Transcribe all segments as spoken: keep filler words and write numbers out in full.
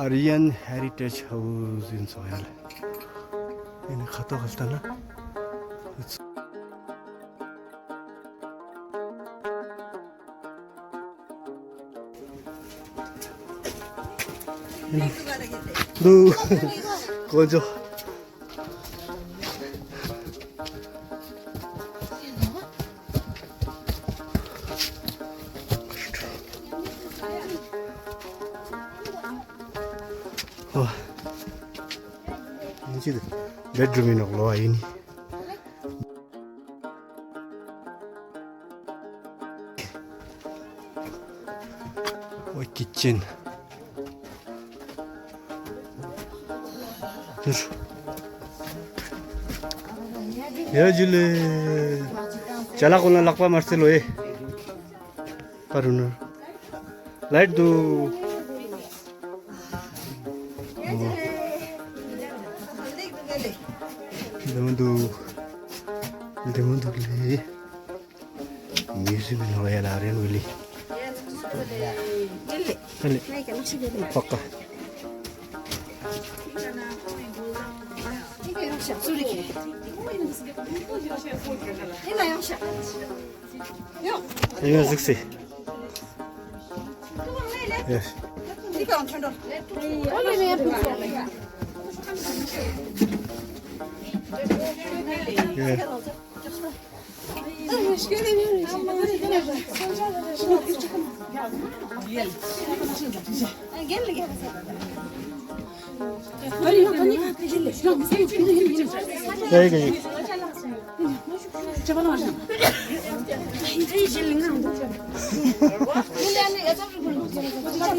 ཨར་ཡན་ཧེ་རི་ཊེཇ་ཧའུ་སི་ཡིན་སོང་ཡ་ལེ། ཨེ་ནི་ཁ་ཐོག་ག་ལྟ་ན། འདུག་དཀོན་མཆོག་ཨོ། ནི་ཅི་འདུག་བེད་རུམ་ཨིན་ནོག་ལོ་ཨ་ཡིན་ནི། ཨོ་ཀི་ཅན། ཡ་ཇུ་ལེ། ཅ་ལག་ཀུན་ལ་ལག་པ་མ་རྩེ་ལོ་ཨེ། པ་རུ་ནོ། ལའིཊ་འདུག་ལྡེ་མོ་འདུག་ལྡེ་མོ་འདུག་ལེ། མིའུ་ཟིམ་ནོ་ཡ་ལ་རེན་ཝི་ལི། ཧ་ལེ། པ་ཀ། ཡོང་ཟིག་སེ། ཡེ།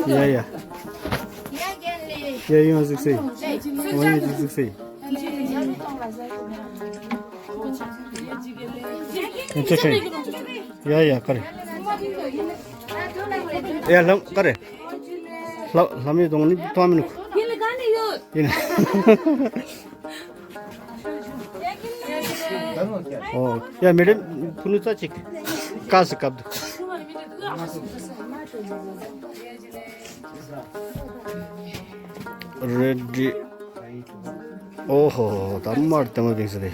ཡེ། ཡ་ཡ། ཡ་ཡོང་ཟིག་སེ། ཡོང་ཟིག་སེ། ཡ་ཡ་ཀ་རེ། ཡ་ལམ་ཀ་རེ། ལ་ལམ་ཡོད་དོང་ནི་ཐོང་མི་ནུག་ཡིན། ཨོ་ཡ་མེ་ཌམ་ཕུ་ནུ་ཙ་ཅིག་ཀ་སི་ཀབ་དུ། རེ་ཌི། ཨོ་ཧོ་ཧོ། ད་མར་ཏེ་མ་བིང་སེ་རེ།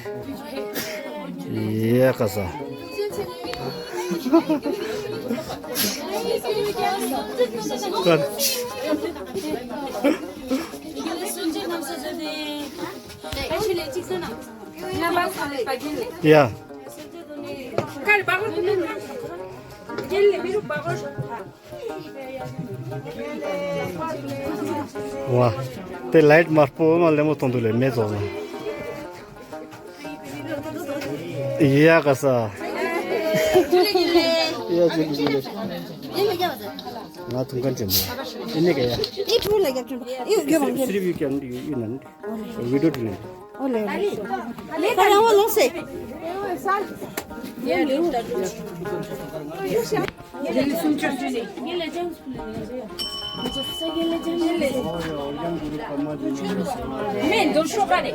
ཡེ་ཀ་ས། ཀར། ཡ། ཝ། ཏེ་ལའིཊ་དམར་པོ་མ་ལེ་མོ་ཐོང་དུག་ལེ་མེ་ཙོགས་ལ། ཡ་ཀ་ས། ཡ་ཇུ་ལེ་ཇུ་ལེ། ང་ཐུང་ཁན་ཅན་མོ། ཨེ་ནེ་ཀ་ཡ། ཨི་ཕུ་ལ་ཡ་ཅུ། ཨི་གེ་བང་གེ། སི་རི་བི་ཀ་ཡང་ཡུ་ནན། བི་ཌིའོ་ཏུ་ལེ། ཨོ་ལེ་ལེ། ཁ་ཡང་བ་ལོང་སེ། མེ་འདོན་ཤོག་ག་རེ།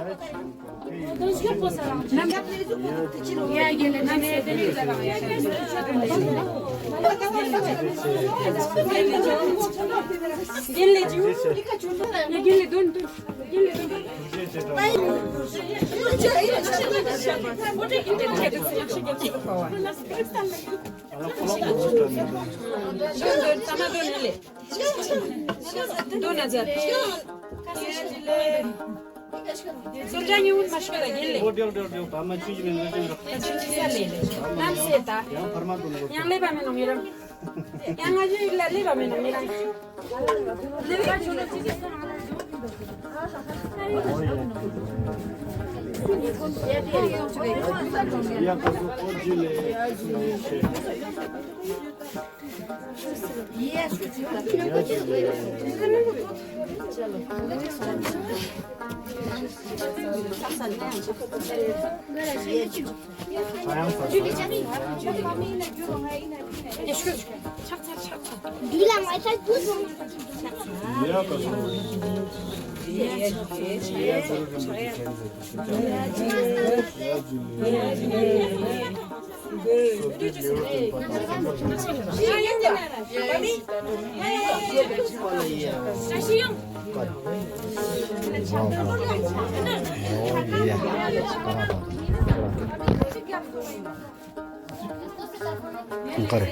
ཁར།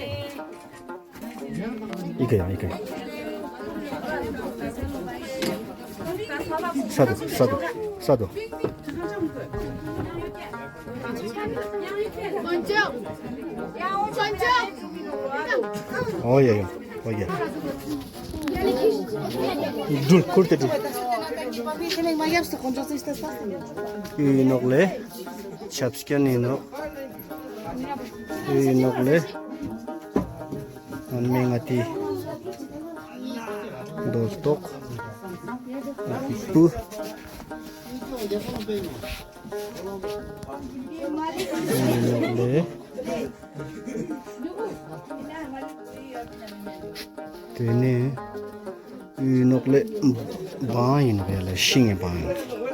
ཨི་ཀ་ཡ་ཨི་ཀ་ཡ། ས་དོ་ས་དོ་ས་དོ། ཨོ་ཡ་ཡ་ཨོ་ཡ། འགྲུལ་ཁུར་ཏེ་འགྲུལ། ཨི་ནོག་ལེ། ཆབ་སྐྱོན་ཨི་ནོག། ཨི་ནོག་ལེ། ཨན་མེ་ང་ཏི་རྡོ་ཏོག་ཨ་ཏི་པུ། ཨི་ནོག་ལེ། ཏེ་ནེ་ཨི་ནོག་ལེ་བང་ཨིན་ནོག་ཡ་ལེ་ཤིང་ངི་བང་ཨིན།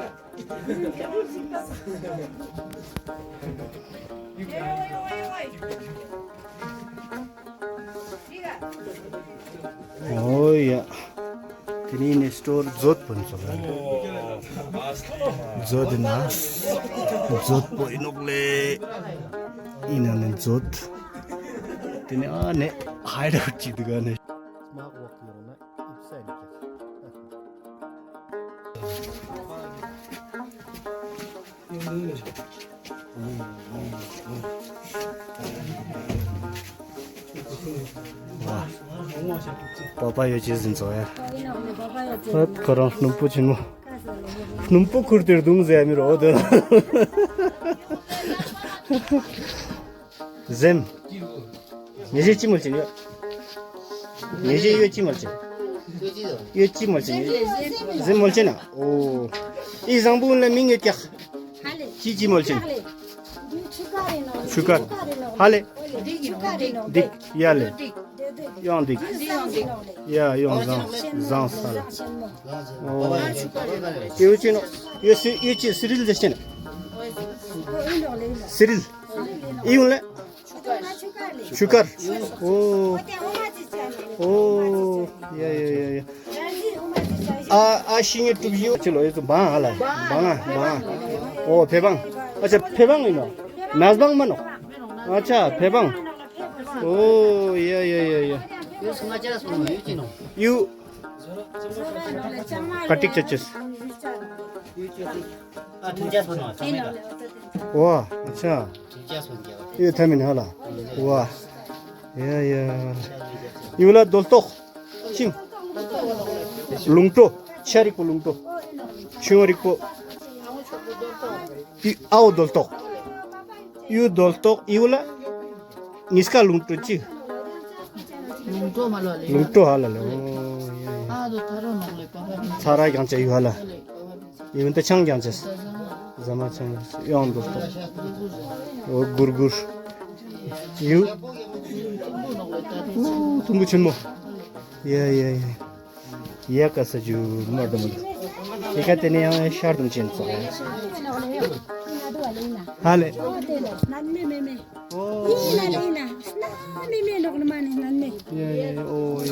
ཨོ་ཡ། ཏེ་ནེ་ནི་སྟོར་མཛོད་པོ་ཨིན་ཙོགས། མཛོད་ཨིན་ན། མཛོད་པོ་ཨིན་ནོག་ལེ། ཨིན་ན་ནི་མཛོད། ཏེ་ནེ་ཨ་ནེ་ཧའི་ཌ་ཨའུཊ་ཅིག་དུག་ག་ནི། པ་པ་ཡོད་ཅེས་ཟིན་ཙོགས་ཡ། ཁོ་རང་སྣུམ་པོ་ཆེན་མོ། སྣུམ་པོ་ཁུར་ཏེ་རྡུང་ཟེར་ཡ་མི་རོ་དོ། ཟེམ། ཉེ་ཞའི་ཅི་མོལ་ཅན་ཡོད། ཉེ་ཞའི་ཡོད་ཅི་མོལ་ཅན། ཡོད་ཅི་མོལ་ཅན་ཡོད། ཟེམ་མོལ་ཅན་ན། ཨོ། ཨི་ཟང་པོ་ལ་མིང་ཡོད་ཀྱག། ཅི་ཅི་མོལ་ཅན། ཆུ་ཀར། ཧ་ལེ། སྡིག་ཡ་ལེ། ཡང་སྡིག། ཡ་ཡོང་ཟང་ཟང་ས་ལ། ཨོ། ཡོད་ཅི་ནོ། ཡོད་ཅི་ཡོད་ཅི་སི་རིལ་ཟེར་ཅན། སི་རིལ། ཨི་ཡོང་ལེ། ཆུ་ཀར། ཨོ། ཨོ། ཡ་ཡ་ཡ་ཡ། ཨ་ཨ་ཤིང་ངི་གྲུབ་ཡོད་ཅི་ལོ་ཡོད་ཚོ་བང་ཧ་ལ། བང་ང་བང་། ཨོ་ཕེ་བང་། ཨ་ཅག་ཕེ་བང་ཨིན་ནོག། ནས་བང་མན་ནོག། ཨ་ཅག་ཕེ་བང་། ཨོ་ཡ་ཡ་ཡ་ཡ། ཡུ། ཀ་ཏིག་ཅ་ཅེས། ཨ་ཐུང་ཅ་སོང་ནོག་ཅང་མེད་ལ། ཝ། ཨ་ཅག། ཐུང་ཅ་སོང་ཀྱག། ཨེ་ཐ་མིན་ཧ་ལ། ཝ། ཡ་ཡ། ཡུ་ལ་རྡོ་ཏོག། ཅིང་། ལུང་ཏོ། ཆ་རིག་པོ་ལུང་ཏོ། ཆུང་རིག་པོ། ཨི་ཨའོ་རྡོ་ཏོག། ཡུ་རྡོ་ཏོག་ཡུ་ལ། ཉིས་ཀ་ལུང་ཏོ་ཅིག། ལུང་ཏོ་མ་ལ་ལེ། ལུང་ཏོ་ཧ་ལ་ལེ། ཨོ་ཡ་ཡ། ཨ་དོ་ཐ་རོ་ནོག་ལེ་པ་པ། ཚ་ར་གྱང་ཅེས་ཡུ་ཧ་ལ། ཡུན་ཏ་ཆང་གྱང་ཅེས། ཟ་མ་ཆང་ཡོང་དུག། ཨོ་གུར་གུར། ཡུ། ཨུ་ཐུམ་བུ་ཆེན་མོ། ཡ་ཡ་ཡ། ཡ་ཀ་ས་ཇུ་མར་དུ་མ་དུ། ཡ་ཀ་ཏེ་ནེ་ཡང་ཤར་དུམ་ཅན་ཙོགས། ཧ་ལེ། ཨོ། ཡ་ཡ་ཡ། ཨོ་ཡ།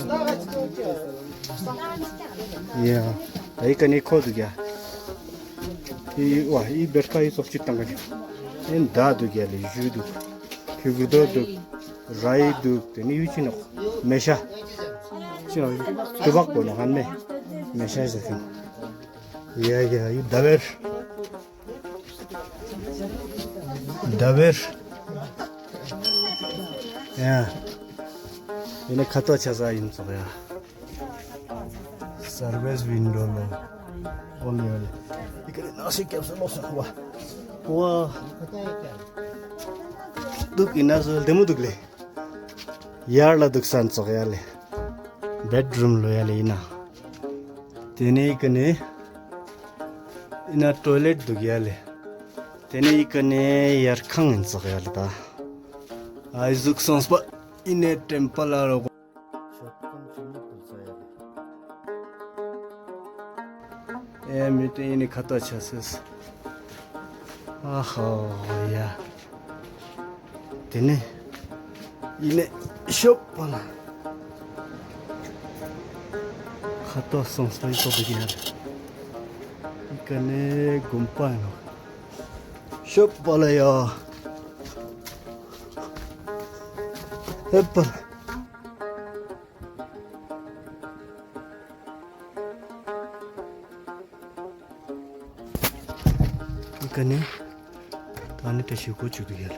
ཡ། ཨི་ཀ་ནེ་ཁོ་དུག་ཡ། ཨི་ཝ་ཨི་བེར་ཀ་ཨི་ཙོགས་ཅིག་ཏང་ག་ནི། ཨེ་མདའ་དུག་ཡ་ལེ་གཞུ་དུག། ཕི་གུ་རྡོ་དུག། ར་ཡི་དུག། ཏེ་ནེ་ཡུ་ཅི་ནོག། མེ་ཤ། ཅི་ནོག། ཏུ་བག་པོ་ནོག་ཧན་མེ། མེ་ཤ་ཟེར་ཁན། ཡ་ཡ་ཡུ་ཟླ་བེར། ཟླ་བེར། ཡ། ཡིན་ན་ཁ་ཏོ་ཆ་ས་ཡིན་ཙོགས་ཡ། སར་ཝིས་ཝིན་ཌོ་ལོ། ཨོ་ལེ་ཨོ་ལེ། ཨི་ཀ་ནེ་ནག་ཤི་ཀེབ་སུ་ལོག་སོང་བ། ཝ། དུག་ཨིན་ན་སོ་ལྡེ་མོ་དུག་ལེ། ཡར་ལ་དུག་སན་ཙོགས་ཡ་ལེ། བེཌ་རུམ་ལོ་ཡ་ལེ་ཨིན་ན། ཏེ་ནེ་ཨི་ཀ་ནེ་ཨིན་ན་ཊོའི་ལེཊ་དུག་ཡ་ལེ། ཏེ་ནེ་ཨི་ཀ་ནེ་ཡར་ཁང་ཨིན་ཙོགས་ཡ་ལེ་ད། ཨའི་ཟུག་སོང་སྤ་ཨིན་ནེ་ཊེམ་པལ་ཨ་རོག། ཤོད་ཁང་ཆེན་མོ་དུག་ས་ཡ་ལེ། ཨེ་མི་ཏེ་ཨི་ནི་ཁ་ཏོ་ཆ་སེས། ཨ་ཧོ་ཡ། ཏེ་ནེ་ཨི་ནེ་ཤོབ་པ་ལ། ཁ་ཏོ་སོང་སོང་ཏོ་བི་ཀ་ནེ་གུམ་པ་ཨིན་ནོག། ཤོབ་པ་ལ་ཡ། ཧེ་པ་ལ། ཨི་ཀ་ནེ་ད་ནི་ཏེ་ཤི་ཀོ་ཅུག་དུག་ཡ་ལེ།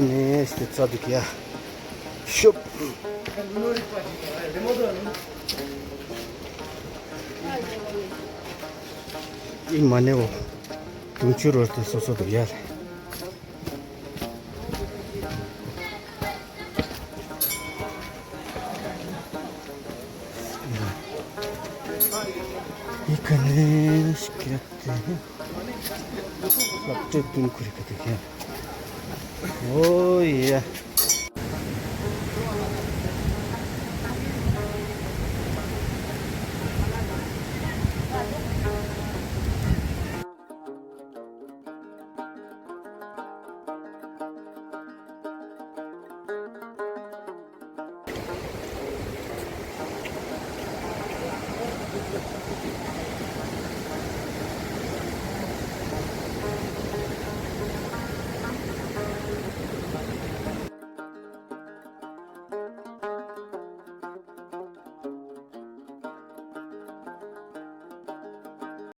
ནེ་སྟེ་ཙ་དུག་ཡ། ཤོབ། ཨི་མ་ནེ་འོ། དུང་ཕྱུར་རོ་སྟེ་སོ་སོ་དུག་ཡ་ལེ། ཨི་ཀ་ནེ་སྐད་དེ་ལག་ཏེ་དུང་ཁུར་ཀ་དེ་ཀ་འོ་ཡ།